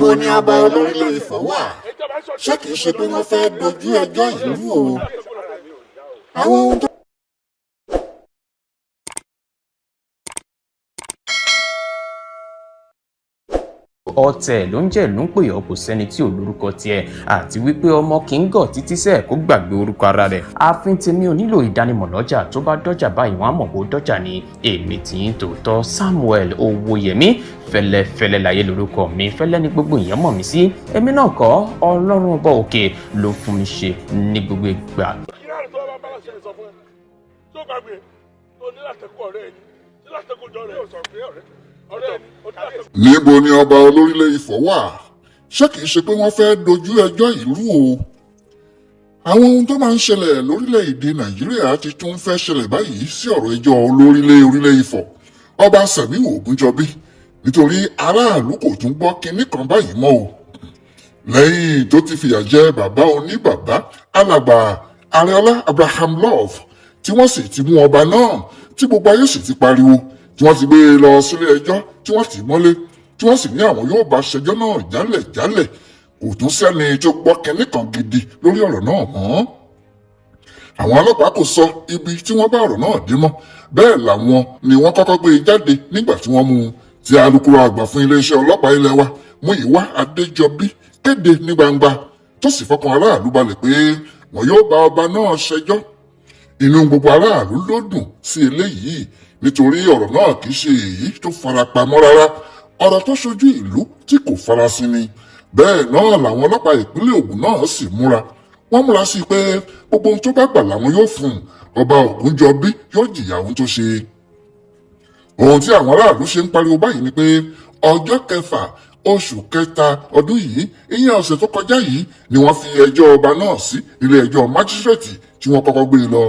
Níbo ni ọba olórílẹ̀ Ifọ̀ wà? Ṣé kìí ṣe pé wọ́n fẹ́ dojú ẹjọ́ ìlú o? Àwọn ohun tó. Ọ̀tẹ̀ ló ń jẹ́ ló ń pè ọ́, kò sẹ́ni tí ò lórúkọ tiẹ̀, àti wípé ọmọ kì í gọ̀ títí sẹ́ẹ̀ kó gbàgbé orúkọ ara rẹ̀. Ààfin tèmi ò nílò ìdánimọ̀ lọ́jà, tó bá dọ́jà báyìí wọ́n á mọ̀ bó dọ́jà ni. Èmi tì í tòótọ́, Samuel Owóyẹmí fẹ́lẹ́fẹ́lẹ́ láyé lórúkọ mi, fẹ́lẹ́ ni gbogbo èèyàn mọ̀ mí sí. Èmi náà kọ́, Ọlọ́run ọba òkè ló fún mi ṣe ní gbogbo ìgbà. Níbo ni ọba olórílẹ̀ Ifọ̀ wà? Ṣé kìí ṣe pé wọ́n fẹ́ dojú ẹjọ́ ìlú o? Àwọn ohun tó máa ń ṣẹlẹ̀ lórílẹ̀‐èdè Nàìjíríà ti tún fẹ́ ṣẹlẹ̀ báyìí sí ọ̀rọ̀ ẹjọ́ olórílẹ̀ orílẹ̀ Ifọ̀, ọba Sẹ̀míù Ògúnjọbí, nítorí aráàlú kò tún gbọ́ kinní kan báyìí mọ́ o. Lẹ́yìn tó ti fìyà jẹ bàbá oníbàbá alàgbà Arẹọlá Abraham Love, tí wọ́n sì ti mú ọba náà, tí gbogbo ayé sì ti pariwo, tí wọ́n ti gbé e lọ sílé ẹjọ́, tí wọ́n ti mọ́lé, tí wọ́n sì ní àwọn yóò bá ṣẹjọ́ náà jálẹ̀jálẹ̀, kò tún sẹ́ni tó gbọ́ kinní kan gidi lórí ọ̀rọ̀ náà mọ́. Àwọn ọlọ́pàá kò sọ ibi tí wọ́n bá ọ̀rọ̀ náà dé mọ́. Bẹ́ẹ̀ làwọn ni wọ́n kọ́kọ́ gbé e jáde nígbà tí wọ́n mú un, tí alukoro àgbà fún iléeṣẹ́ ọlọ́pàá ilé wa Múyìwá Adéjọbí kéde ní gbangba, tó sì fọkàn aráàlú balẹ̀ pé wọn yóò bá ọba náà ṣẹjọ́. Inú gbogbo aráàlú ló dùn sí eléyìí, nítorí ọ̀rọ̀ náà kì í ṣe èyí tó farapamọ́ rárá, ọ̀rọ̀ tó ṣojú ìlú tí kò farasin ni. Bẹ́ẹ̀ náà làwọn ọlọ́pàá ìpínlẹ̀ Ògùn náà sì múra, wọ́n múra sí i pé gbogbo ohun tó bá gbà làwọn yóò fún un, ọba Ògúnjọbí yóò jìyà ohun tó ṣe. Ohun tí àwọn aráàlú ṣe ń pariwo báyìí ni pé ọjọ́ kẹfà oṣù kẹta ọdún yìí, ìyẹn ọ̀sẹ̀ tó kọjá yìí, ni wọ́n fi ẹjọ́ ọba náà sí nílé ẹjọ́ májísrèètì tí wọ́n kọ́kọ́ gbé e lọ.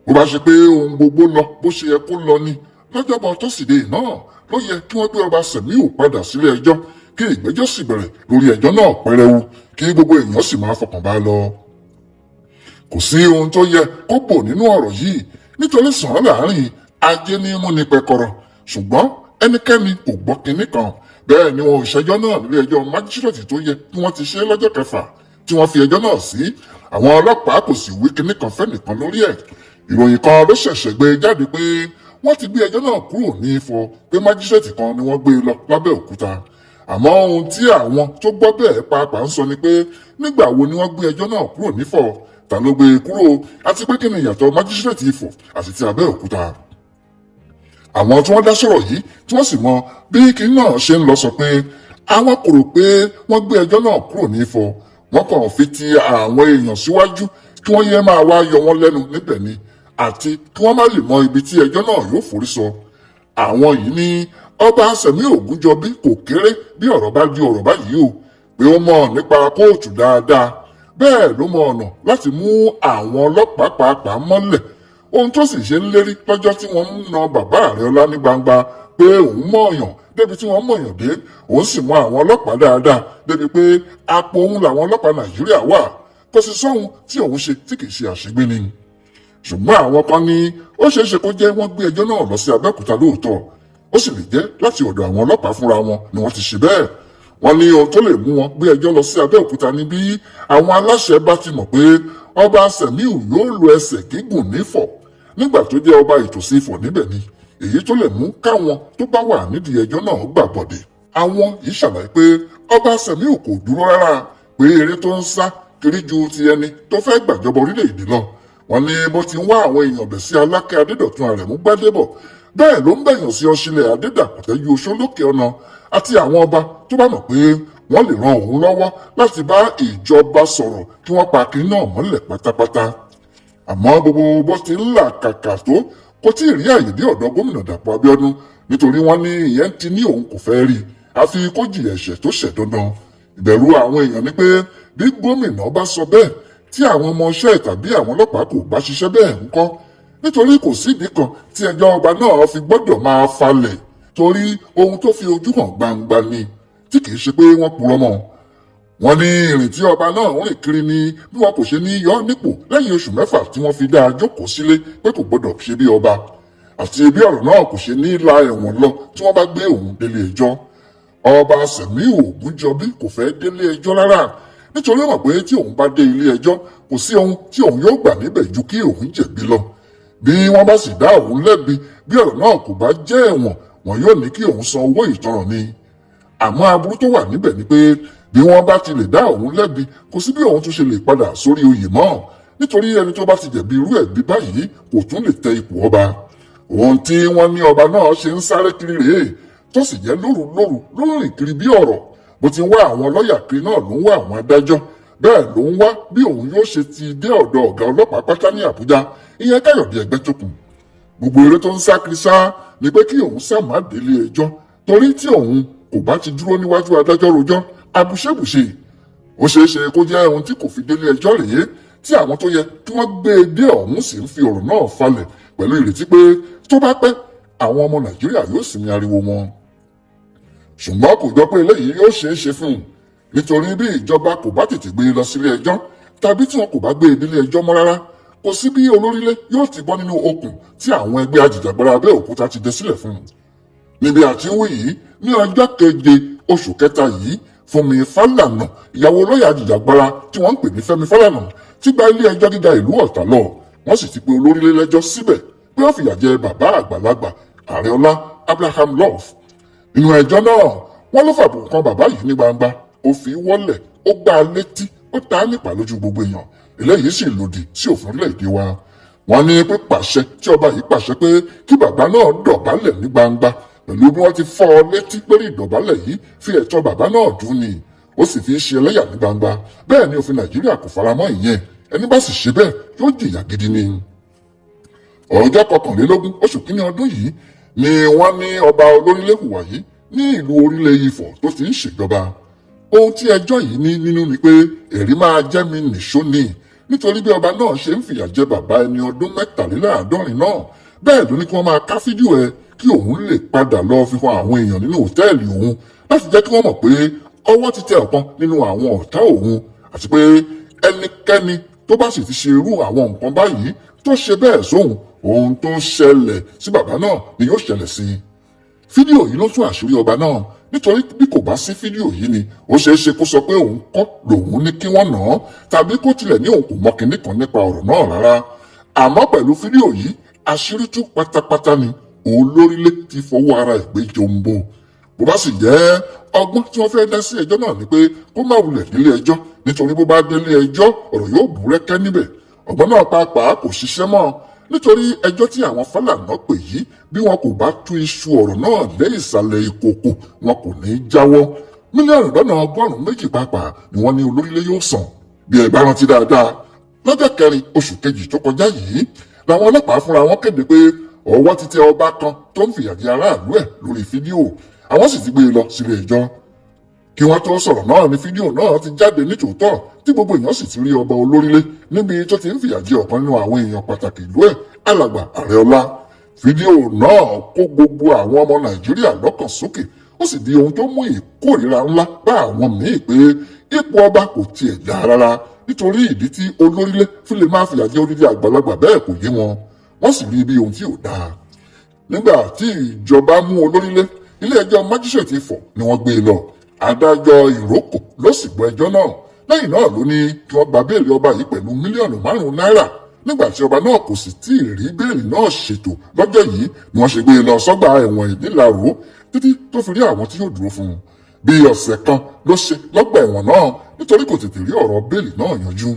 Bó bá ṣe pé ohun gbogbo lọ bó ṣe yẹ kó lọ ni, lọ́jọ́bọ̀ tọ́sídẹ̀ẹ́ náà ló yẹ kí wọ́n gbé ọba Sẹ̀míù padà sílé ẹjọ́, kí ìgbẹ́jọ́ sì bẹ̀rẹ̀ lórí ẹjọ́ náà pẹrẹwu, kí gbogbo èèyàn sì máa fọkàn bá lọ. Kò sí ohun tó yẹ kó bò nínú ọ̀rọ̀ yìí, nítorí sàn án láàrin ajé ní múni pẹkọrọ, ṣùgbọ́n ẹnikẹ́ni kò gbọ́ kinní kan. Bẹ́ẹ̀ ni wọn ò ṣẹjọ́ náà nílé ẹjọ́ májísírèètì tó yẹ kí wọ́n ti ṣe lọ́jọ́ kẹfà tí wọ́n fi ẹjọ́ náà sí. Àwọn ọlọ́pàá kò sì wí kinní kan fẹ́nìkan lórí ẹ̀. Ìròyìn kan ló ṣẹ̀ṣẹ̀ gbé jáde pé wọ́n ti gbé ẹjọ́ náà kúrò ní Ifọ̀, pé májísírèètì kan ni wọ́n gbé lọ lábẹ́òkúta. Àmọ́ ohun tí àwọn tó gbọ́ bẹ́ẹ̀ pàápàá ń sọ ni pé nígbà wo ni wọ́n gbé ẹjọ́ náà kúrò nífọ̀, ta ló gbé e kúrò, àti pé kí ni ìyàtọ̀ májísírèètì Ifọ̀ àti ti Abẹ́òkúta. Àwọn tí wọ́n dá sọ̀rọ̀ yìí, tí wọ́n sì mọ bí kinní náà ṣe ń lọ, sọ pé àwọn kò rò pé wọ́n gbé ẹjọ́ náà kúrò ní Ifọ̀, wọ́n kàn fi ti àwọn èèyàn síwájú kí wọ́n yé máa wá yọ wọ́n lẹ́nu níbẹ̀ ni, àti kí wọ́n má lè mọ ibi tí ẹjọ́ náà yóò forí sọ. Àwọn yìí ní ọba Sẹ̀míù Ògúnjọbí kò kéré bí ọ̀rọ̀ bá di ọ̀rọ̀ báyìí o, pé ó mọ̀ nípa kóòtù dáadáa, bẹ́ẹ̀ ló mọ ọ̀nà láti mú àwọn ọlọ́pàá pàápàá mọ́lẹ̀. Ohun tó sì ṣe ń lérí lọ́jọ́ tí wọ́n ń na bàbá Àrẹọlá ní gbangba pé òun mọ̀ọ̀yàn débi tí wọ́n mọ̀ọ̀yàn dé, òun sì mọ àwọn ọlọ́pàá dáadáa débi pé apò òun làwọn ọlọ́pàá Nàìjíríà wà, kò sì sóhun tí òun ṣe tí kì í ṣe àṣegbé ni. Ṣùgbọ́n àwọn kan ní ó ṣeé ṣe kó jẹ́ wọ́n gbé ẹjọ́ náà lọ sí Abẹ́òkúta lóòótọ́, ó sì lè jẹ́ láti ọ̀dọ̀ àwọn ọlọ́pàá fúnra wọn ni wọ́n ti ṣe bẹ́ẹ̀. Wọ́n ní ohun tó lè mú wọn gbé ẹjọ́ lọ sí Abẹ́òkúta ní bí àwọn aláṣẹ bá ti mọ̀ pé ọba Sẹ̀míù yóò lo ẹsẹ̀ gígùn nífọ̀ nígbà tó jẹ́ ọba ìtòsí Ifọ̀ níbẹ̀ ni, èyí tó lè mú káwọn tó bá wà nídìí ẹjọ́ náà gbà bọ̀dẹ̀. Àwọn yìí ṣàlàyé pé ọba Sẹ̀míù kò dúró rárá, pé eré tó ń sá kiri ju ti ẹni tó fẹ́ gbàjọba orílẹ̀-èdè lọ. Wọ́n ní bó ti ń wá àwọn èèyàn bẹ̀ sí Alákẹ́ Adédọ̀tun Àrẹ̀mú Gbádébọ̀, bẹ́ẹ̀ ló ń bẹ̀yàn sí Ọ̀ṣìlẹ̀ Adédàpọ̀tẹ́jú Oṣólókè Ọ̀nà àti àwọn ọba tó bá mọ̀ pé wọ́n lè ran òun lọ́wọ́ láti bá ìjọba sọ̀rọ̀ kí wọ́n pa kinní náà mọ́lẹ̀ pátápátá. Àmọ́ gbogbo bó ti ń là kàkà tó, kò tí ì rí àyè dé ọ̀dọ̀ gómìnà Dàpọ̀ Abíọ́dún, nítorí wọ́n ní ìyẹn ti ní òun kò fẹ́ rí, àfi kó jìyà ẹ̀ṣẹ̀ tó ṣẹ̀ dandan. Ìbẹ̀rù àwọn èèyàn ni pé bí gómìnà bá sọ bẹ́ẹ̀, tí àwọn ọmọọṣẹ́ tàbí àwọn ọlọ́pàá kò bá ṣiṣẹ́ bẹ́ẹ̀ ńkọ́? Nítorí kò sídìí kan tí ẹjọ́ ọba náà fi gbọ́dọ̀ máa falẹ̀, torí ohun tó fi ojú hàn gbangba ni, tí kìí ṣe pé wọ́n purọ́ mọ́. Wọ́n ní ìrìn tí ọba náà ń rìn kiri ni bí wọn kò ṣe ní yọ nípò lẹ́yìn oṣù 6 tí wọ́n fi dá a jókòó sílé pé kò gbọ́dọ̀ ṣe bí ọba, àti bí ọ̀rọ̀ náà kò ṣe ní la ẹ̀wọ̀n lọ tí wọ́n bá gbé òun délé ẹjọ́. Ọba Sẹ̀míù Ògúnjọbí kò fẹ́ délé ẹjọ́ rárá, nítorí ó mọ̀ pé tí òun bá dé ilé ẹjọ́, kò sí ohun tí òun yóò gbà níbẹ̀ ju kí òun jẹ̀bi lọ. Bí wọ́n bá sì dá òun lẹ́bi, bí ọ̀rọ̀ náà kò bá jẹ́ ẹ̀wọ̀n, wọn yóò ní kí òun san owó ìtanràn ni. Àmọ́ aburú tó wà níbẹ̀ ni pé bí wọ́n bá ti lè dá òun lẹ́bi, kò sí bí òun tún ṣe lè padà sórí oyè mọ́, nítorí ẹni tó bá ti jẹ̀bi irú ẹ̀bi báyìí kò tún lè tẹ ipò ọba. Ohun tí wọ́n ní ọba náà ṣe ń sáré kiri rèé, tó sì jẹ́ lóru lóru ló ń rìn kiri bí ọ̀rọ̀. Bó ti ń wá àwọn lọ́ọ̀yà kiri náà ló ń wá àwọn adájọ́, bẹ́ẹ̀ ló ń wá bí òun yóò ṣe ti dé ọ̀dọ̀ ọ̀gá ọlọ́pàá pátá ní Àbújá, ìyẹn Káyọ̀dé Ẹgbẹ́tókun. Gbogbo eré tó ń sá kiri sá ni pé kí òun sá má délé ẹjọ́, torí tí òun kò bá ti dúró níwájú adájọ́ rojọ́, abùṣebùṣe. Ó ṣeé ṣe kó jẹ́ ohun tí kò fi délé ẹjọ́ rèé, tí àwọn tó yẹ kí wọ́n gbé e dé ọ̀hún sì ń fi ọ̀rọ̀ náà falẹ̀ pẹ̀lú ìrètí pé tó bá pẹ́, àwọn ọmọ Nàìjíríà yóò sinmi ariwo wọn. Ṣùgbọ́n kò jọ pé eléyìí yóò ṣeé ṣe fún un, nítorí bí ìjọba kò bá tètè gbé e lọ sílé ẹjọ́ tàbí tí wọn kò bá gbé e délé ẹjọ́ mọ́ rárá, kò sí bí olórílẹ̀ yóò ti bọ́ nínú okùn tí àwọn ẹgbẹ́ ajìjàgbara Abẹ́òkúta ti dẹ sílẹ̀ fún un. Níbi àti wí yìí, ní ọjọ́ keje oṣù kẹta yìí, Fúnmi Fálànà, ìyàwó lọ́ọ̀yà ajìjàgbara tí wọ́n ń pè ní Fẹ́mi Fálànà, ti gba ilé ẹjọ́ gíga ìlú Ọ̀tà lọ. Wọ́n sì ti pe olórílẹ̀ lẹ́jọ́ síbẹ̀ pé ó fìyà jẹ bàbá àgbàlagbà Àrẹọlá Abraham Love. Nínú ẹjọ́ náà, wọ́n ló fàbùkù kan bàbá yìí ní gbangba, ó fi wọ́lẹ̀, ó gbá a létí, ó ta á nípa lójú gbogbo èèyàn. Eléyìí sì lòdì sí òfin orílẹ̀-èdè wa. Wọ́n ní pípàṣẹ tí ọba yìí pàṣẹ pé kí bàbá náà dọ̀bálẹ̀ ní gbangba, pẹ̀lú bí wọ́n ti fọ́ ọ létí lórí ìdọ̀bálẹ̀ yìí, fi ẹ̀tọ́ bàbá náà dùn ni, ó sì fi ṣe ẹlẹ́yà ní gbangba. Bẹ́ẹ̀ ni òfin Nàìjíríà kò faramọ́ ìyẹn, ẹni bá sì ṣe bẹ́ẹ̀ yóò jìyà gidi ni. Ọjọ́ 21 oṣù kínní ọdún yìí ni wọ́n ní ọba olórílẹ̀ hùwà yìí ní ìlú Orílẹ̀ Ifọ̀ tó ti ń ṣèjọba. Ohun tí ẹjọ́ yìí ní nínú ni pé ẹ̀rí máa jẹ́ mi nìṣó ni, nítorí bí ọba náà ṣe ń fìyà jẹ bàbá ẹni ọdún 73 náà, bẹ́ẹ̀ ló ní kí wọ́n máa ká fídíò ẹ kí òun lè padà lọ fi hàn àwọn èèyàn nínú òtẹ́ẹ̀lì òun láti jẹ́ kí wọ́n mọ̀ pé ọwọ́ ti tẹ ọ̀kan nínú àwọn ọ̀tá òun, àti pé ẹnikẹ́ni tó bá sì ti ṣe irú àwọn nǹkan báyìí tó ṣe bẹ́ẹ̀ sóhun, ohun tó ṣẹlẹ̀ sí bàbá náà ni yóò ṣẹlẹ̀ sí i. Fídíò yìí ló tún àṣírí ọba náà, nítorí bí kò bá sí fídíò yìí ni, ó ṣeé ṣe kó sọ pé òun kọ́ lòun ní kí wọ́n nà án, tàbí kó tilẹ̀ ní òun kò mọ kinní kan nípa ọ̀rọ̀ náà rárá. Àmọ́ pẹ̀lú fídíò yìí, àṣírí tú pátápátá ni. Olórílẹ̀ ti fọwọ́ ara ẹ̀ gbé jombo. Bó bá sì jẹ́ ọgbọ́n tí wọ́n fẹ́ dá sí ẹjọ́ náà ni pé kó má wulẹ̀ délé ẹjọ́, nítorí bó bá délé ẹjọ́, ọ̀rọ̀ yóò búrẹ́kẹ́ níbẹ̀. Ọgbọ́n náà pàápàá kò ṣiṣẹ́ mọ́, nítorí ẹjọ́ tí àwọn Fálànà pè yìí, bí wọn kò bá tú iṣu ọ̀rọ̀ náà dé ìsàlẹ̀ ìkòkò, wọn kò ní í jáwọ́. 182 mílíọ̀nù pàápàá ni wọ́n ní olórílẹ̀ yóò san. Bí ẹ bá rántí dáadáa, lọ́jọ́ kẹrin oṣù kejì tó kọjá yìí làwọn ọlọ́pàá fúnra wọn kéde pé ọwọ́ ti tẹ ọba kan tó ń fìyà jẹ aráàlú ẹ̀ lórí fídíò, àwọn sì ti gbé e lọ sílé ẹjọ́. Kí wọ́n tó sọ̀rọ̀ náà ni fídíò náà ti jáde nítòótọ́, tí gbogbo èèyàn sì ti rí ọba olórílẹ̀ níbi tó ti ń fìyà jẹ ọ̀kan nínú àwọn èèyàn pàtàkì ìlú ẹ̀, alàgbà Àrẹọlá. Fídíò náà kó gbogbo àwọn ọmọ Nàìjíríà lọ́kàn sókè, ó sì di ohun tó mú ìkórìíra ńlá bá àwọn míì pé ipò ọba kò tiẹ̀ dáa rárá, nítorí ìdí tí olórílẹ̀ fi lè máa fìyà jẹ odidi àgbàlagbà bẹ́ẹ̀ kò yé wọn, wọ́n sì rí bí ohun tí ò dáa. Nígbà tí ìjọba mú olórílẹ̀, ilé ẹjọ́ májísrèètì Ifọ̀ ni wọ́n gbé e lọ. Adájọ́ Ìrókò ló sì gbọ́ ẹjọ́ náà. Lẹ́yìn náà ló ní kí wọ́n gba béèlì ọba yìí pẹ̀lú 5 mílíọ̀nù náírà. Nígbà tí ọba náà kò sì tí ì rí béèlì náà ṣètò lọ́jọ́ yìí ni wọ́n ṣe gbé e lọ sọ́gbà ẹ̀wọ̀n Ìnílarò títí tó fi rí àwọn tí yóò dúró fún un. Bí ọ̀sẹ̀ kan ló ṣe lọ́gbà ẹ̀wọ̀n náà, nítorí kò tètè rí ọ̀rọ̀ béèlì náà yanjú.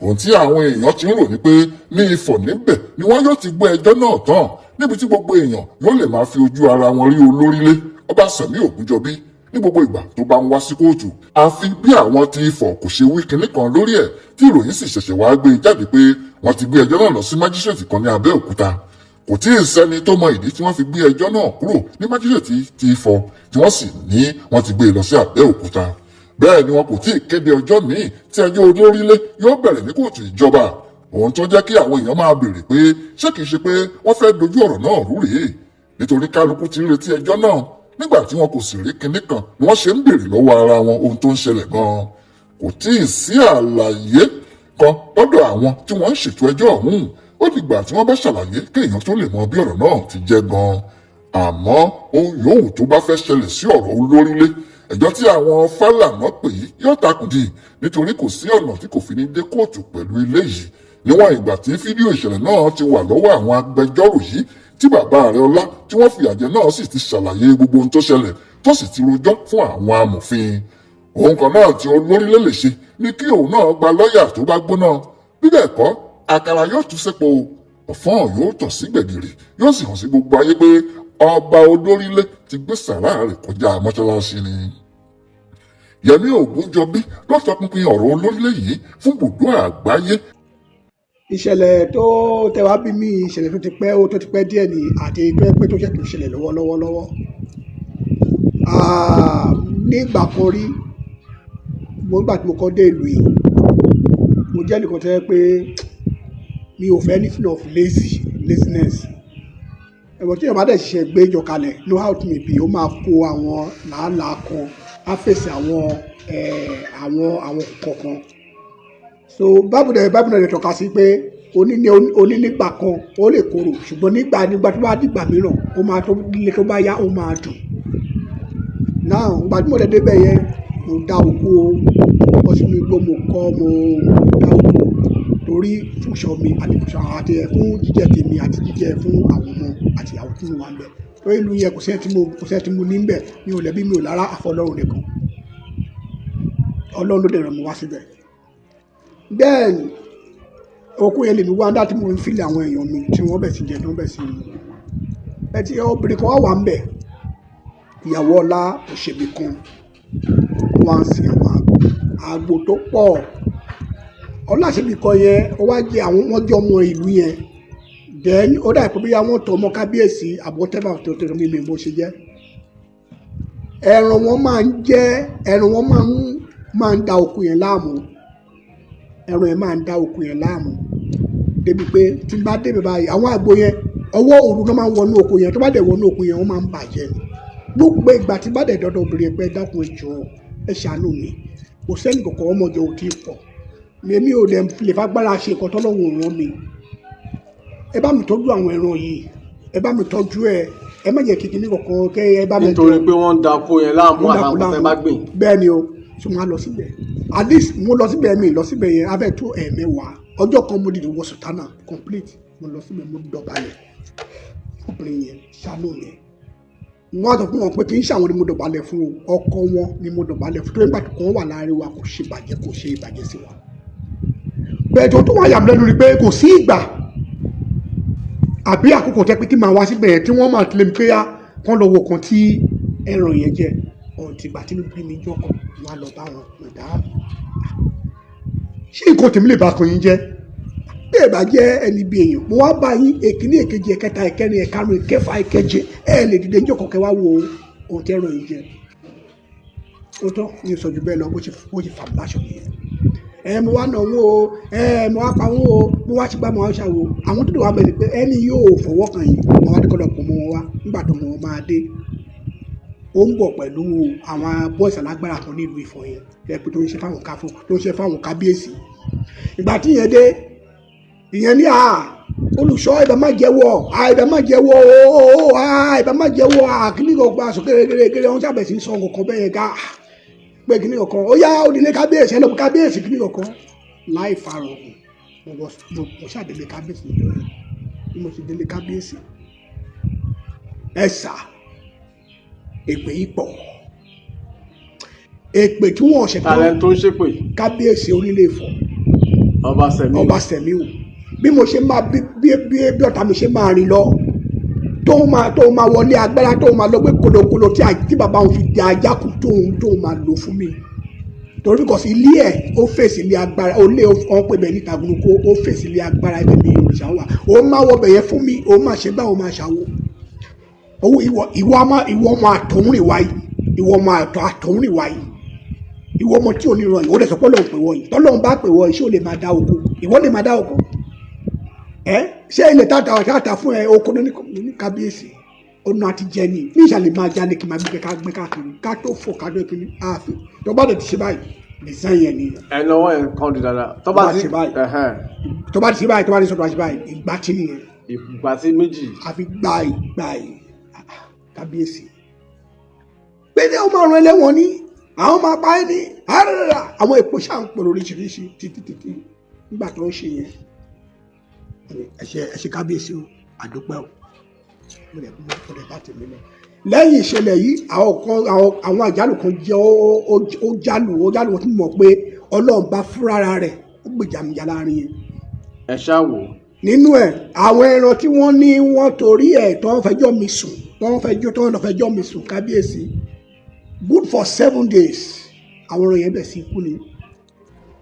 Ohun tí àwọn èèyàn ti ń rò ní pé ní Ifọ̀ níbẹ̀ ni wọ́n yóò ti gbọ́ ẹjọ́ náà tán, níbi tí gbogbo èèyàn yóò lè máa fi ojú ara wọn rí olórílẹ̀ ọba Sẹ̀mí Ògúnjọbí ní gbogbo ìgbà tó bá ń wá sí kóòtù. Àfi bí àwọn ti Ifọ̀ kò ṣe wí kinní kan lórí ẹ̀, tí ìròyìn sì ṣẹ̀ṣẹ̀ wá gbé jáde pé wọ́n ti gbé ẹjọ́ náà lọ sí májísrèètì kan ní Abẹ́òkúta. Kò tí ì sẹ́ni tó mọ ìdí tí wọ́n fi gbé ẹjọ́ náà kúrò ní májísrèètì ti Ifọ̀ tí wọ́n sì ní wọ́n ti gbé e lọ sí Abẹ́òkúta. Bẹ́ẹ̀ ni wọn kò tí ì kéde ọjọ́ míì tí ẹjọ́ olórílẹ̀ yóò bẹ̀rẹ̀ ní kóòtù ìjọba. Ohun tó jẹ́ kí àwọn èèyàn máa béèrè pé ṣé kìí ṣe pé wọ́n fẹ́ dojú ọ̀rọ̀ náà rú rèé, nítorí kálukú ti ń retí ẹjọ́ náà. Nígbà tí wọn kò sì rí kinní kan ni wọ́n ṣe ń béèrè lọ́wọ́ ara wọn ohun tó ń ṣẹlẹ̀ gan-an. Kò tí ì sí àlàyé kan lọ́dọ̀ àwọn tí wọ́n ń ṣètò ẹjọ́ ọ̀hún. Ó dìgbà tí wọ́n bá ṣàlàyé kéèyàn tó lè mọ bí ọ̀rọ̀ náà ti jẹ́ gan-an. Àmọ́ ohun yòówù tó bá fẹ́ ṣẹlẹ̀ sí ọ̀rọ̀ olórílé, ẹjọ́ tí àwọn Fálànà pè yìí yóò takùdì, nítorí kò sí ọ̀nà tí kò fi ní dé kóòtù pẹ̀lú ilé yìí, níwọ̀n ìgbà tí fídíò ìṣẹ̀lẹ̀ náà ti wà lọ́wọ́ àwọn agbẹjọ́rò yìí, tí bàbá rẹ̀ ọlá tí wọ́n fìyà jẹ náà sì ti ṣàlàyé gbogbo ohun tó ṣẹlẹ̀, tó sì ti rojọ́ fún àwọn amòfin. Òun kan náà tí olórílẹ̀ lè ṣe ni kí òun náà gba lọ́ọ̀yà tó bá gbóná. Bí bẹ́ẹ̀ kọ́, àkàrà yóò tún sépo, ọ̀fọ́n yóò tọ̀ sí gbẹ̀gìrì, yóò sì hàn sí gbogbo ayé pé ọba olórílẹ̀ ti gbé sàrá rẹ̀ kọjá mọ́ṣáláṣí ni. Yẹmí Ògúnjọbí ló tọpinpin ọ̀rọ̀ olórílẹ̀ yìí fún Bùdó Àgbáyé. Ìṣẹ̀lẹ̀ tó tẹwàá bí mi, ìṣẹ̀lẹ̀ tó ti pẹ́, ó tó ti pẹ́ díẹ̀ ni, àti tó yẹ pé tó ṣẹ̀ tó ṣẹlẹ̀ lọ́wọ́lọ́wọ́ lọ́wọ́. Nígbà kan rí, mo nígbà tí mo kọ́ dé ìlú yìí, mo jẹ́ ẹnìkan tó jẹ́ pé mi ò fẹ́ anything of laziness. Ẹ̀wọ̀n tí èèyàn bá dẹ̀ ṣiṣẹ́ gbé jọ kalẹ̀, no how it may be, ó máa kó àwọn làálàá kan, á fèsì àwọn kọ̀ọ̀kan. So Bible dẹ̀ tọ́ka sí pé oní nígbà kan ó lè korò, ṣùgbọ́n nígbà tó bá dìgbà mìíràn, ó máa tó lé, tó bá yá, ó máa dùn. Now, ìgbà tí mo dẹ̀ débẹ̀ yẹn, mo dá oko, mo bọ́ sínú igbó, mo kọ́, mo dá oko torí fúnṣọ mi àti fúnṣọ àti ẹ̀ fún jíjẹ tèmi àti jíjẹ fún àwọn ọmọ àti ìyàwó tí mo wà níbẹ̀. Torí ìlú yẹn, kò sẹ́ni tí mo ní níbẹ̀, mi ò lẹ́bí, mi ò lára, àfọlọ́run nìkan. Ọlọ́run ló dẹ̀ ràn mí wá síbẹ̀. Then oko yẹn lèmi wá dá tí mo ń feel àwọn èèyàn mi tí wọ́n bẹ̀ sí jẹ, tí wọ́n bẹ̀ sí mu. Ẹ ti obìnrin kan wà wà níbẹ̀, ìyàwó Ọlá òṣèbí kan, wọ́n á sin àwọn àgbò tó pọ̀. Ọlá òṣèbí kan yẹn, ó wá jẹ́ àwọn, wọ́n jẹ́ ọmọ ìlú yẹn. Then ó dà pé bóyá wọ́n tọ́ ọmọ kábíyèsí àbí whatever tó tó mi mi bó ṣe jẹ́. Ẹran wọn máa ń jẹ́, ẹran wọn máa ń da oko yẹn láàmú. Ẹran yẹn máa ń da oko yẹn láàmú débi pé tí n bá débi báyìí, àwọn àgbo yẹn, ọwọ́ òru náà máa ń wọnú oko yẹn. Tó bá dẹ̀ wọnú oko yẹn, wọ́n máa ń bàjẹ́ ni. Gbogbo ìgbà tí bá dẹ̀ dọ́dọ̀ obìnrin yẹn pé, "Ẹ dákun, ẹ jọ̀ọ́, ẹ ṣàánú mi, kò sẹ́ni kankan, ọmọ ìjọ ò tí ì pọ̀, èmi ò dẹ̀ lè fagbára ṣe nǹkan tọ́lọ́run ò rán mi. Ẹ bá mi tọ́jú àwọn ẹran yìí, ẹ bá mi tọ́jú ẹ, ẹ má jẹ́ kí kinní kankan kẹ́ ẹ bá mi." Nítorí pé wọ́n ń da oko yẹn láàmú àtàwọn nǹkan tẹ́ bá gbìn. Bẹ́ẹ̀ ni o. So mo á lọ síbẹ̀, at least mo lọ síbẹ̀, mi lọ síbẹ̀ yẹn abẹ́ tó 10. Ọjọ́ kan, mo dìde wọ sùtánà complete, mo lọ síbẹ̀, mo dọ̀bálẹ̀, obìnrin yẹn ṣàánú mi. Wọ́n á sọ fún wọn pé kì í ṣe àwọn ni mo dọ̀bálẹ̀ fún o, ọkọ wọn ni mo dọ̀bálẹ̀ fún, torí nígbà tó kàn wà láàrin wa, kò ṣe bàjẹ́, kò ṣe ìbàjẹ́ sí wa. Bẹ́ẹ̀ tó wá yà mí lẹ́nu ni pé kò sí ìgbà àbí àkókò tẹ́ pé tí màá wá síbẹ̀ yẹn tí wọ́n máa tilẹ̀ mi pé á kán lọ wo kan tí ẹran yẹn jẹ ọ̀hún. Tìgbà tí bí mi jọ kan, wọ́n á lọ bá wọn, "Madam, ṣé nǹkan tèmi lè bá kan yín jẹ́? Bí ẹ bá jẹ́ ẹni bí èèyàn, mo wá bá yín èkíní, èkejì, ẹ̀kẹta, ẹ̀kẹrin, ẹ̀karùn, ẹ̀kẹfà, ẹ̀kẹje, ẹ̀ lè dìde níjọ́ kan kẹ́ wá wo ohun tí ẹran yìí jẹ." Ó tán ní sọ ju bẹ́ẹ̀ lọ. Bó ṣe fà mí láṣọ nìyẹn. Ẹ mo wá nà owó o, ẹ mo wá pa owó o, mo wá ṣùgbọ́n mo wá ṣàwò. Àwọn tó dé wá bẹ̀rẹ̀ pé ẹni yóò fọwọ́ kàn yín, mo wá ní kọ́ lọ pọ̀ mọ́ wọn wá. Nígbà tó mọ́ wọn máa dé, ó ń bọ̀ pẹ̀lú àwọn boys alágbára kan nílùú Ifọ̀ yẹn, ẹ pé tó ń ṣe fáwọn káfó, tó ń ṣe fáwọn kábíyèsí. Ìgbà tí ìyẹn dé, ìyẹn ní à olùṣọ́, ìbá má jẹ́wọ́ à, ìbá má jẹ́wọ́ ooo à, ìbá má jẹ́wọ́ à, kíní kan gba aṣọ kéré-kéré. Wọ́n sábẹ̀ sí sọ nǹkan bẹ́ẹ̀ yẹn ká pé kíní kankan, ó yá, òdìlé kábíyèsí, ẹ lọ bí kábíyèsí, kíní kankan láì farahàn. Mo ṣàdélé kábíyèsí níjọ́ yẹn. Bí mo ṣe délé kábíyèsí, ẹ sà, èpè yìí pọ̀, èpè tí wọ́n ṣe tán. Talent tó ń ṣépè? Kábíyèsí onílé Ifọ̀. Ọba Sẹ̀míù. Ọba Sẹ̀míù. Bí mo ṣe máa bí ọ̀tá mi ṣe máa rìn lọ, tó máa wọlé agbára, tó máa lọ gbé kolokolo tí bàbá òun fi di ajá kù, tó máa lò fún mi, torí kò sí ilé ẹ̀, ó fèsì ilé agbára, ó lé ọ̀n pè bẹ́ẹ̀ níta gbogbo, ó fèsì ilé agbára ibẹ̀ ní òrìṣà wà. Ó máa wọ bẹ̀yẹ fún mi, ó máa ṣe báwo, máa ṣàwò owó. Ìwọ ìwọ ọmọ, ìwọ ọmọ àtọ̀húnrìn wáyé, ìwọ ọmọ àtọ̀húnrìn wáyé, ìwọ ọmọ tí ò ní ràn yìí, ó dẹ̀ sọ pé Ọlọ́run pè wọ́ yìí. Tọ́lọ́run bá pè wọ́ yìí, ṣé o lè máa dá oko? Ìwọ lè máa dá oko ẹ? Ṣé ilẹ̀ tààtà tààtà fún ẹ oko ní kábíyèsí ọ̀nà àti jẹ ni ní ìṣàlẹ̀ máa jalè kí n máa gbé ká gbé káàkiri ká tó fò ká tó kiri ààfin. Tó bá dẹ̀ ti ṣe báyìí, design yẹn nìyẹn. Ẹnu ọwọ́ yẹn kàn di dáadáa tó bá Tó bá ti ti báyìí. Tó bá ti ṣe báyìí, tó bá ti sọ, tó bá ti ṣe báyìí, ìgbà tí nìyẹn. Ìgbà tí méjì. Àfi gbàì gbàì. "Ah, ah, kábíyèsí, pé ní ọmọ ọ̀run ẹlẹ́wọ̀n ni àwọn máa pa ẹ́ ní àràrà." Àwọn èpò ṣáà ń pọ̀ lóríṣiríṣi títí títí. Nígbà tó ń ṣe yẹn, ẹ ṣe, ẹ ṣe kábíyèsí o, àdúpẹ́ o. Mo dẹ̀ bá tèmi lọ. Lẹ́yìn ìṣẹ̀lẹ̀ yìí, àwọn kan, àwọn àjálù kan jẹ́ ó jálù wọn tí mo mọ̀ pé Ọlọ́run bá fúnra rẹ̀ ó gbèjà mi jà láàrin yẹn. Ẹ ṣáà wò. Nínú ẹ̀, àwọn ẹran tí wọ́n ní wọ́n torí ẹ̀ tó ń fẹjọ́ mi sùn, tó ń lọ fẹjọ́ mi sùn kábíyèsí, good for 7 days, àwọn ẹran yẹn bẹ̀ sí kú ni.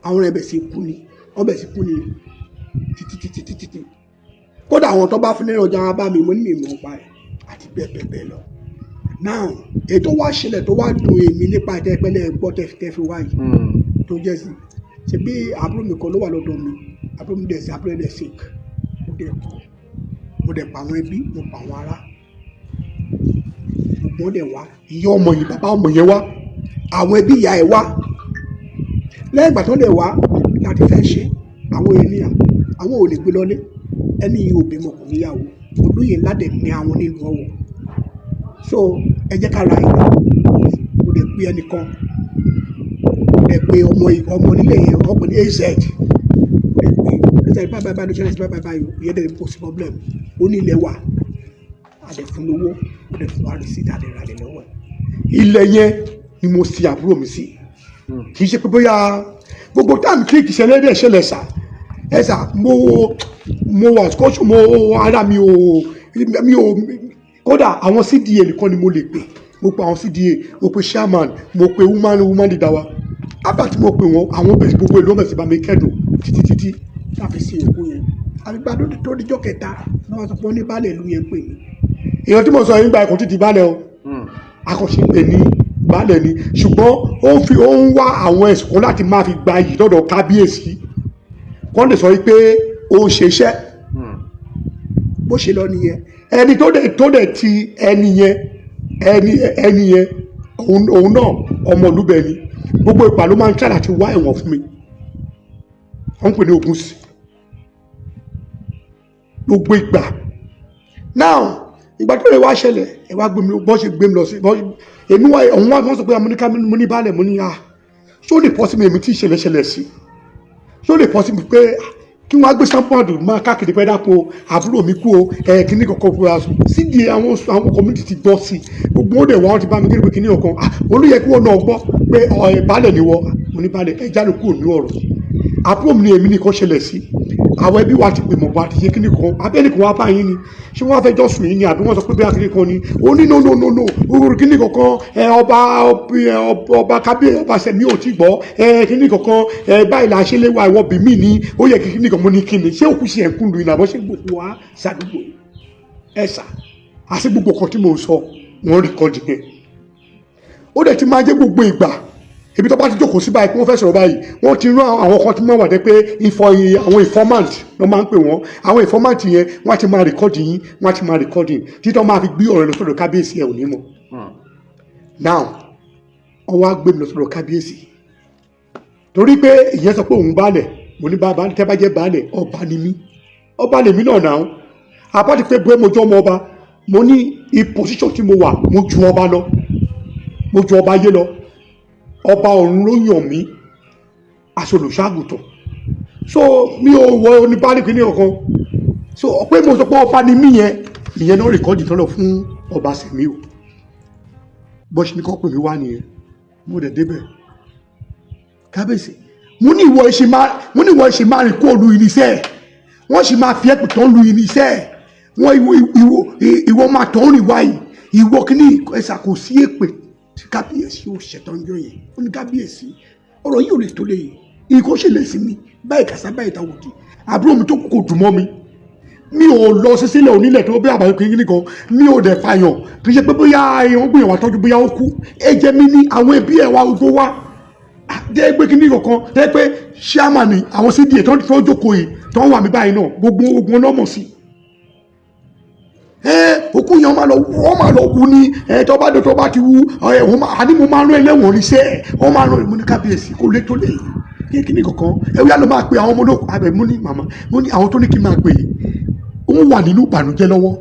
Àwọn ẹran yẹn bẹ̀ sí kú ni, wọ́n bẹ̀ sí kú ni títí títí títí títí. Kódà àwọn tó bá fún nínú ọjà wọn bá mi, mo ní mi mọ̀ pa ẹ̀ àti bẹ́ẹ̀ bẹ́ẹ̀ bẹ́ẹ̀ lọ. Now, ètò wá ṣẹlẹ̀ tó wá dùn èmi nípa ìtẹ́pẹ́lẹ́ gbọ́ tẹ́ fi wá yìí tó jẹ́ sí ṣe bí àbúrò mi kan ló wà lọ́dọ̀ mi. Àbúrò mi dẹ̀ sí, àbúrò dẹ̀ sick. Mo dẹ̀ kọ́, mo dẹ̀ pa àwọn ẹbí, mo pa àwọn ará, gbogbo wọn dẹ̀ wá. Ìyá ọmọ yìí, bàbá ọmọ yẹn wá, àwọn ẹbí ìyá ẹ̀ wá. Lẹ́yìn ìgbà tó dẹ̀ wá láti fẹ́ ṣe, àwọn ènìyàn àwọn ò lè gbé lọlé. Ẹni yìí ò bímọ, kò níyàwó, olóyè ńlá dẹ̀ ní àwọn nílùú Ọ̀wọ̀, so ẹ jẹ́ ká ra ilẹ̀. Mo dẹ̀ pe ẹnìkan, mo dẹ̀ pe ọmọ ọmọ onílé yẹn, wọ́n pè ní az. Mo dẹ̀ pe az, báyìí báyìí ló ṣẹlẹ̀ sí, báyìí báyìí. Ìyẹn dẹ̀ kò sí problem, ó ní ilẹ̀ wà. A dẹ̀ fún lówó, ó dẹ̀ fún wa receipt, a dẹ̀ ra ilẹ̀ lọ́wọ́ ẹ̀. Ilẹ̀ yẹn ni mo sin àbúrò mi sí. Kì í ṣe pé bóyá gbogbo time tí ìṣẹ̀lẹ̀ dẹ̀ ṣẹlẹ̀ sà, ẹ sà, mo wà skọ́ṣù, mo ara mi ò. Kódà àwọn CDA nìkan ni mo lè pè. Mo pe àwọn CDA, mo pe chairman, mo pe woman leader wa. After tí mo pè wọ́n, àwọn bẹ̀rẹ̀, gbogbo ìlú bẹ̀rẹ̀ sí bá mi kẹ́dùn títí títí. Láfi sí òkú yẹn, àgbà tó dijọ́ kẹta ni wọ́n sọ pé wọ́n ní baálé ìlú yẹn pè mí. Èèyàn tí mo sọ yín gba ẹ̀kọ́ títí baálẹ̀ o, akọ̀ṣe pè ní baálẹ̀ ni, ṣùgbọ́n ó fi ó ń wá àwọn ẹ̀sùn kan láti máa fi gba iyì lọ́dọ̀ kábíyèsí, kọ́ lè sọ wípé ó ń ṣe iṣẹ́. Bó ṣe lọ nìyẹn. Ẹni tó dẹ̀ ti ẹni yẹn, ẹni yẹn, òun náà ọmọ olúbẹ ni. Gbogbo ìpà ló máa ń try láti wá ẹ̀wọ̀n fún mi. Wọ́n ń pè ní Ògúnṣì. Gbogbo ìgbà now, ìgbà tó lè wá ṣẹlẹ̀, ẹ wá gbé mi, bọ́ ṣe gbé mi lọ sí èmi wá, òun wá, wọ́n sọ pé mo ní ká mo ní baálẹ̀. Mo ní à, ṣó lè possible èmi tí ìṣẹ̀lẹ̀ ṣẹlẹ̀ sí, ṣó lè possible pé kí wọ́n á gbé signboard máa káàkiri pé dákun o, àbúrò mi kú o, ẹ kíní kankan fún wa sídìí? Àwọn community ti gbọ́ sí, gbogbo wọn dẹ̀ wá, wọn ti bá mi kéde pé kíní kankan. Ah, olóyè kí wọ́n náà gbọ́ pé ọ̀ baálẹ̀ ni wọ́n. Mo ní baálẹ̀, ẹ jáde kúrò ní ọ̀rọ̀ àbúrò mi ni èmi nìkan ṣẹlẹ̀ sí. Àwọn ẹbí wa ti pè mọ̀ bá ti ṣe kíní kan, abẹ́ni kan wá bá yín ni, ṣé wọ́n á fẹ́ jọ́ sùn yín ni, àbí wọ́n sọ pé bí akíní kan ni? Ó ní no, no, no, no, orúkọ kíní kankan ẹ, ọba kábíyè, ọba sẹ̀mí ò tí gbọ́ ẹ kíní kankan ẹ, báyìí là ṣe lé wa, ìwọ bí mí ni ó yẹ kí kíní kan. Mo ní kíni, ṣé òkú ṣe ẹ̀kú lu ìnàbọ̀ ṣé gbogbo wa ṣàdúgbò ẹ sà? Àti gbogbo kan tí mò ń sọ, wọ́n record yẹn. Ó dẹ̀ ti máa jẹ́ gbogbo ìgbà ibi tó bá ti jókòó sí báyìí kí wọ́n fẹ́ sọ̀rọ̀ báyìí, wọ́n ti rán àwọn kan tí wọ́n wà dé pé àwọn informant ló máa ń pè wọ́n. Àwọn informant yẹn, wọ́n á ti máa record yín, wọ́n á ti máa record yín títí wọ́n máa fi gbé ọ̀rọ̀ lọ sọ́dọ̀ kábíyèsí. Ẹ̀ ò ní mọ̀. Now, wọ́n wá gbé mi lọ sọ́dọ̀ kábíyèsí torí pé ìyẹn sọ pé òun baálẹ̀. Mo ní bàbá, tẹ́ bá jẹ́ baálẹ̀, ọba ni mí, ọba lèmi náà náà. Àbá ti pé bóyá mo jọ́ ọmọ ọba, mo ní position tí mo wà, mo ju ọba lọ, mo ju ọba ayé lọ. Ọba ọ̀run ló yàn mí aṣolùṣàgùtàn, so mi ò wọ oníbàárì kìíní kankan. So pé mo sọ pé ọba ni mí yẹn, ìyẹn náà record tó lọ fún ọba Sẹ̀míù. Bó ṣe ní kọ́ pè mí wá nìyẹn. Mo dẹ̀ débẹ̀. Kábíyèsí, mo ní ìwọ ìṣe máa rìn kó lu irinṣẹ́ ẹ̀, wọ́n sì máa fi ẹ̀pù tán lu irinṣẹ́ ẹ̀, wọ́n ìwọ máa tọ́ rìn wáyìí, ìwọ kìíní ẹ̀sà. Kò sí èpè tí kábíyèsí ò ṣẹ̀tọ́njọ́ yẹn. Ó ní kábíyèsí, ọ̀rọ̀ yìí ò lè tó lè yìí, nǹkan ṣẹlẹ̀ sí mi báyìí, kàṣà báyìí, táwọn òdì àbúrò mi tó kù kò dùn mọ́ mi. Mi ò lọ sí sílẹ̀ onílẹ̀ tó bí àbáyọ kìíní kan, mi ò dẹ̀ fàyàn. Kì í ṣe pé bóyá èèyàn gbìyànjú wá tọ́jú, bóyá ó kú, ẹ̀jẹ̀ mi ní àwọn ẹbí ẹ̀ wá gbogbo wá dé pé kíní kankan dé pé chairman ni àwọn CDA tó jókòó yìí tó ń wà mí báyìí náà, gbogbo ogun ọlọ́mọ̀ sí ẹ. Òkú yẹn wọ́n máa lọ wọ́n máa lọ wú ní ẹ, tó bá dé, tó bá ti wú ẹ, wọ́n máa àní mo máa rán ẹlẹ́wọ̀n níṣẹ́ ẹ, wọ́n máa rán. Mo ní kábíyèsí, kò lè tó lè yìí kí kíní kankan ẹ wíyá ló máa pe àwọn ọmọ olóko abẹ. Mo ní màmá, mo ní àwọn tó ní kí n máa pè é, wọ́n wà nínú ìbànújẹ́ lọ́wọ́.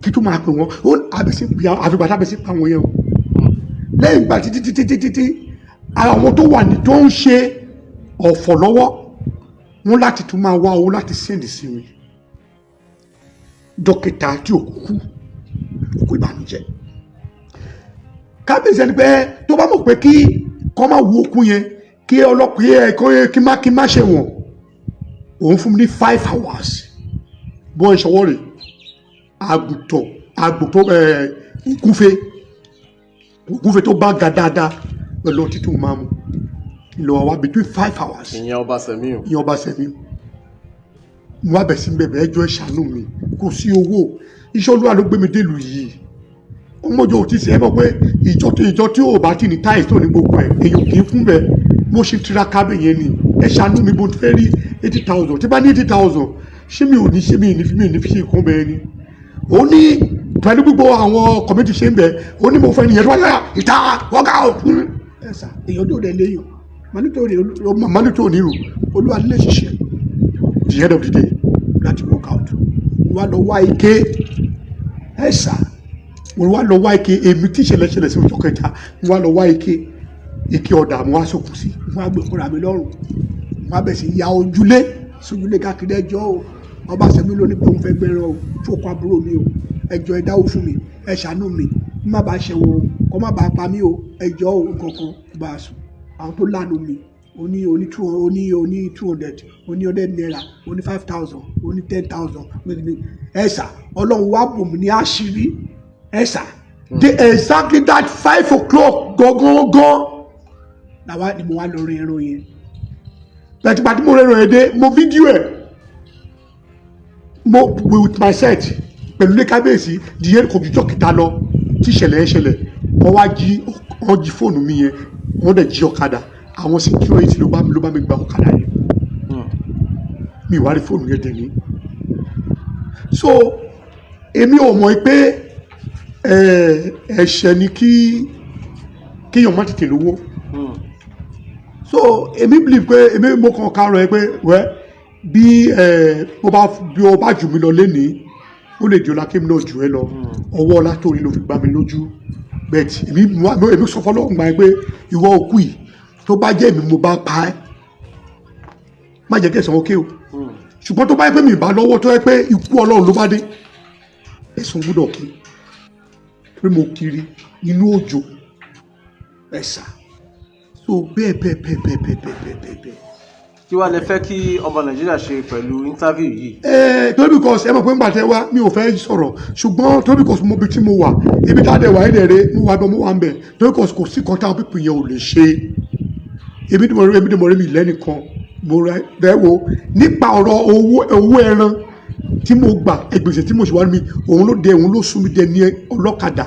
Kí tó máa pè wọ́n, ó àbẹ̀sí àfìgbà tábẹ̀sí pa wọn yẹn o. Lẹ́yìn ìgbà títí títí títí tí àwọn tó wà ní tó ń ṣe ọ̀fọ̀ lọ́wọ́ wọn láti tún máa wá owó láti send sí mi. Dókítà tí ò kú òkú ìbànújẹ́, kábíyèsí ẹni pé tó bá mọ̀ pé kí kọ́ máa wo okun yẹn, kí ọlọ́pàá yẹ kó yẹ kí má ṣe wọ̀n, òun fún mi ní 5 hours. Bọ́ ìṣọwọ́ rẹ̀, àgùntàn àgùntàn ẹ̀ ògúnfe ògúnfe tó bá ga dáadáa pẹ̀lú ọtí tó máa mu lọ wá between 5 hours. Ìyẹn ọba Sẹ̀míù. Ìyẹn ọba Sẹ̀míù. Mo wá bẹ̀ sí bẹ̀bẹ̀, ẹjọ́ ẹ ṣàánú mi, kò sí owó, iṣẹ́ Olúwa ló gbé mi délùú yìí. Ọmọjọ ò ti sẹ́ ẹ mọ̀ pé ìjọ tí ò bá tì ní táìsì tó ní gbogbo ẹ̀, èèyàn kì í fún bẹ́ẹ̀. Mo ṣe tiraka bẹ́ẹ̀ yẹn ni, ẹ ṣàánú mi, bó ti fẹ́ rí 80,000, tí bá ní 80,000, ṣé mi ò ní ṣé mi ò ní fi ṣe nǹkan bẹ́ẹ̀ ni. Ó ní pẹ̀lú gbogbo àwọn committee ṣe ń bẹ̀, ó ní mo fẹ́ nìyẹn tó wá yára ìta work out. Ẹ sà, èèyàn tó rẹ̀ léèyàn màmá tó ní rò Olúwa lè ṣiṣẹ́. The end of the day, láti work out, wá lọ wá ike. Ẹ sà, mo wá lọ wá ike. Èmi tí ìṣẹ̀lẹ̀ ṣẹlẹ̀ sí ọjọ́ kẹta, mo wá lọ wá ike, ike ọ̀dà, mo wá sókun sí, mo wá gbé fúnra mi lọ́rùn, mo wá bẹ̀ sí ya ojúlé sójúlé káàkiri. Ẹjọ́ o, ọba Sẹ́mi ló ní pé òun fẹ́ gbẹ́ràn o fòkun àbúrò mi o, ẹjọ́ ẹ dáwó fún mi, ẹ ṣàánú mi, kó má bàa ṣẹ̀wọ̀n o, kó má bàa pa mí o, ẹjọ́ o. Nǹkan kan bá a sùn, àwọn tó lánàá mi, oní two, oní 200, oní 100 naira, oní 5,000, oní 10,000. Ẹ sà, Ọlọ́run wá bò mí ní àṣírí, ẹ sà. The exactly that 5 o'clock gangan làwa ni mo wá lọ rin ẹran yẹn. Bẹ́ẹ̀ tí mo rẹ̀ ẹran yẹn dé, mo fídíò ẹ̀, mo with my set pẹ̀lú ilé kábíyèsí. Díẹ̀ kò jùjọ́ kẹta lọ tí ìṣẹ̀lẹ̀ yẹn ṣẹlẹ̀, wọ́n wá jí, wọ́n jí fóònù mi yẹn, wọ́n dẹ̀ jí ọ̀kadà. Àwọn security ló bá mi gba ọ̀kadà yẹn. Mi wá rí fóònù yẹn dẹ̀ ní. So èmi ò mọ̀ pé ẹ̀ṣẹ̀ ni kí kéèyàn má tètè lówó. So èmi believe pé èmi mo kàn kárọ̀ ẹ pé wẹ́ bí ẹ bó bá bí o bá jù mí lọ lénìí, ó lè di ọlá kí mi náà jù ẹ lọ. Ọwọ́ ọlá tó rí ló fi gbá mi lójú. Bẹ́ẹ̀ èmi sọ fọlọ́run gbà pé ìwọ òkú yìí, tó bá jẹ́ èmi mo bá pa ẹ́, má jẹ́ kẹsàn-án ókè o. Ṣùgbọ́n tó bá yẹ pé mi bá lọ́wọ́, tó yẹ pé ikú Ọlọ́run ló bá dé, ẹ̀sùn gbọ́dọ̀ kí pé mo kiri inú òjò, ẹ̀sà. So bẹ́ẹ̀ bẹ́ẹ̀ bẹ́ẹ̀ bẹ́ẹ̀ bẹ́ẹ̀ bẹ́ẹ̀ bẹ́ẹ̀ bẹ́ẹ̀ bẹ́ẹ̀. Kí wàá lè fẹ́ kí ọmọ Nàìjíríà ṣe pẹ̀lú interview yìí? Ẹ torí because ẹ mọ̀ pé ńgbà tẹ wá, mi ò fẹ́ sọ̀rọ̀, ṣùgbọ́n torí because mo bi tí mo wà, ibi tá a dẹ̀ wà ẹ̀ dẹ̀ rẹ, mo wà bẹ́ẹ̀, mo wà ń bẹ̀, torí because kò sí kan táwọn pípìn yẹn ò lè ṣe. Èmi tí mo rí mi lẹ́nìkan, mo rẹ bẹ́ẹ̀ wo nípa ọ̀rọ̀ owó ẹran tí mo gbà, gbèsè tí mo ṣe wá mi, òun ló dé, òun ló sún mi dé ní ọlọ́kadà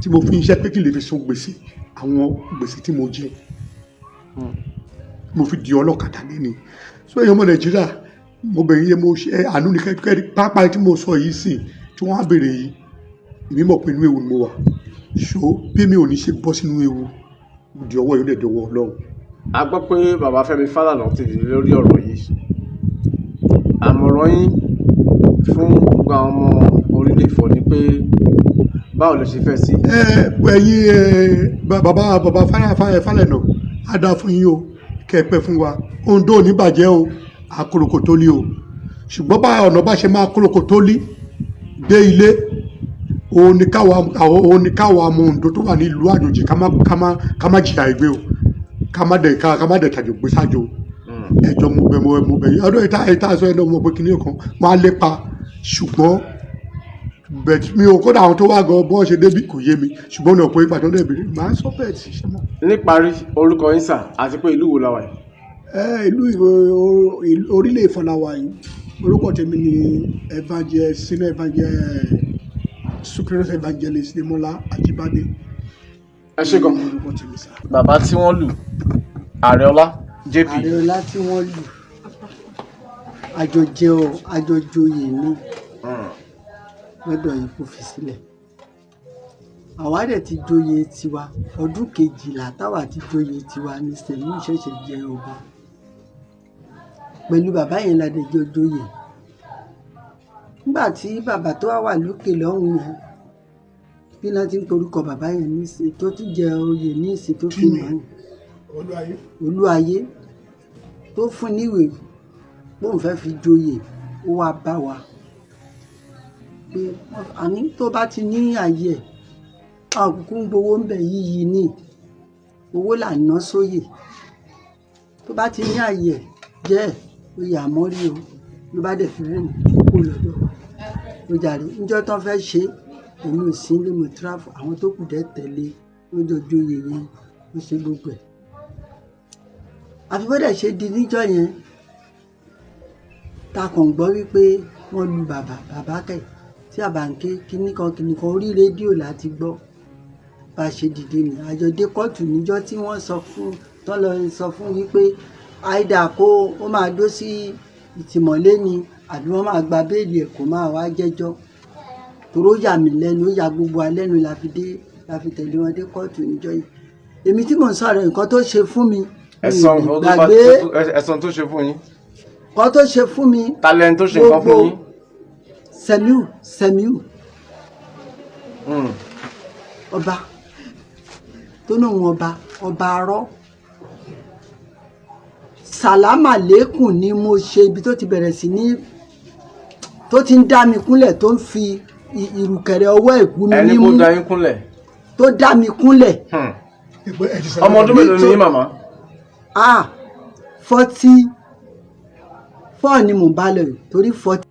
tí mo fi ń ṣe pé kí n lè fi san gbèsè, àwọn gbèsè tí mo jẹ, mo fi di ọlọ́kadà lẹ́ni. So èèyàn ọmọ Nàìjíríà, mo bẹ̀rẹ̀ yẹn, mo ṣe àánú ní kẹ́kẹ́ pápá tí mo sọ yìí sìn tí wọ́n á béèrè yìí. Èmi mọ̀ pé inú ewu ni mo wà, so bí mi ò ní ṣe bọ́ sínú ewu di ọwọ́ yìí, ó lè dọwọ́ Ọlọ́run. A gbọ́ pé bàbá Fẹ́mi Fálànà ti dìde lórí ọ̀rọ̀ yìí. Àmọ̀ràn yín fún gbogbo àwọn ọmọ orílẹ̀ Ifọ̀ ni pé báwo lè ṣe fẹ́ sí? Ẹ ẹ̀yin ẹ bàbá Fálànà, á dáa fún yín o, kẹ́ ẹ pẹ́ fún wa. Oǹdó ò ní bàjẹ́ o, àkòròkò tó lé o. Ṣùgbọ́n bá ọ̀nà bá ṣe máa kórokò tó lé dé ilé, òun ni káwa ọmọ Oǹdó tó wà ní ìlú àjòjì, ká má jìyà ìgbé o, ká má dẹ̀ tàjò gbé sájò. Ẹjọ́ mo bẹ̀, mo bẹ̀ yín. Ọdún ìta sọ ẹ náà, mo pé kíní kan máa lépa, ṣùgbọ́n bẹ̀t mi ò kódà àwọn tó wá gan bọ́ọ̀ ṣe débí kò yé mi, ṣùgbọ́n ọ̀nà pé ìpàdé ọ̀nà ìbílẹ̀ máa ń sọ bẹ́ẹ̀ tí ṣe mọ́. Níparí, orúkọ yín sà, àti pé ìlú wo la wà yìí? Ẹ ìlú orílẹ̀ Ifọ̀ la wà yìí. Orúkọ tèmi ni evangel senior evangel superior evangelist Demola Ajibade. Ẹ ṣé gan. Orúkọ tèmi sà. Bàbá tí wọ́n lù, Àrẹọlá JP. Àrẹọlá tí wọ́n lù, àjọjẹ ọ, àjọjoyè ní lọ́dọ̀ yìí kò fi sílẹ̀. Àwa dẹ̀ ti joyè tiwa ọdún 12 táwa ti joyè tiwa ní Sẹ̀míù ṣẹ̀ṣẹ̀ jẹ ọba pẹ̀lú bàbá yẹn la dẹ̀ jọ joyè. Nígbà tí bàbá tó wà wà lókè lọ́hùn yẹn, bí wọ́n ti ń porúkọ bàbá yẹn nísìn tó tún jẹ oyè nísìn tó fi mọ̀ ọ́n, Olúwayé. Olúayé, tó fún níwèé bóun fẹ́ fi joyè, ó wá bá wa pé àní tó bá ti ní àyè ẹ̀, a kúkú ń gbowó ń bẹ̀ yíyí ní owó là ń ná sóyè, tó bá ti ní àyè ẹ̀ jẹ́ ẹ̀ oyè àmọ́rí o. Ló bá dẹ̀ fi wù mí kó lọ́dọ̀ wa ó jàre. Níjọ́ tán fẹ́ ṣe é, èmi ò sí nílé, mo travel, àwọn tó kù dẹ̀ tẹ̀lé, wọ́n jọ joyè yẹn, wọ́n ṣe gbogbo ẹ̀. Àfi bó dẹ̀ ṣe di níjọ́ yẹn ta kàn gbọ́ wípé wọ́n lu bàbá, bàbá kẹ̀ tí àbá ń ké kíní kan kíní kan, orí rédíò láti gbọ́. Bá a ṣe dìde ní àjọ dé kóòtù níjọ́ tí wọ́n sọ fún tán lọ sọ fún wípé àìdá kó ó máa dó sí ìtìmọ́lé ni àbí wọ́n máa gba béèlì ẹ̀ kó máa wá jẹ́jọ́, toró yà mí lẹ́nu, ó ya gbogbo wa lẹ́nu, la fi dé, la fi tẹ̀lé wọn dé kóòtù níjọ́ yìí. Èmi tí mò ń sọ̀rọ̀, nǹkan tó ṣe fún mi mi ò Ẹ̀sán lè nǹkan tó bá gbàgbé. Ẹ̀sán tó ṣe fún yín. Nǹkan tó ṣe fún mi. Ta lẹni tó ṣe nǹkan fún yín? Sẹ̀míù, Sẹ̀míù ọba tó náà wọn, ọba, ọba arọ sàlámà lẹ́kùn ni mo ṣe. Ibi tó ti bẹ̀rẹ̀ sí ní tó ti ń dá mi kúnlẹ̀, tó ń fi ìrùkẹ̀rẹ̀ ọwọ́ ẹ̀gún mi Ẹni kó nímú da yín kúnlẹ̀. Tó dá mi kúnlẹ̀. Ọmọ ọdún mélòó ni yín, màmá? Ah, 44 ni mò ń bá lọ yìí, torí 40.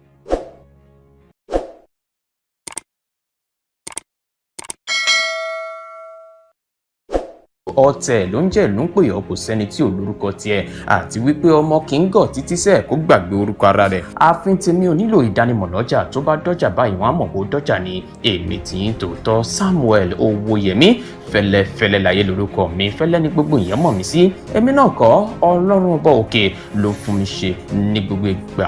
Ọ̀tẹ̀ ló ń jẹ́ ló ń pè ọ́, kò sẹ́ni tí ò lórúkọ tiẹ̀, àti wípé ọmọ kì í gọ̀ títí sẹ́ẹ̀ kó gbàgbé orúkọ ara rẹ̀. Ààfin tèmi ò nílò ìdánimọ̀ lọ́jà, tó bá dọ́jà báyìí wọ́n á mọ̀ kó dọ́jà ni. Èmi tì í tòótọ́, Samuel Owóyẹmí Fẹ́lẹ́fẹ́lẹ́ láyé lórúkọ mi, fẹ́lẹ́ ní gbogbo èèyàn mọ̀ mí sí. Èmi náà kọ́, Ọlọ́run ọba òkè ló fún mi ṣe ní gbogbo ìgbà.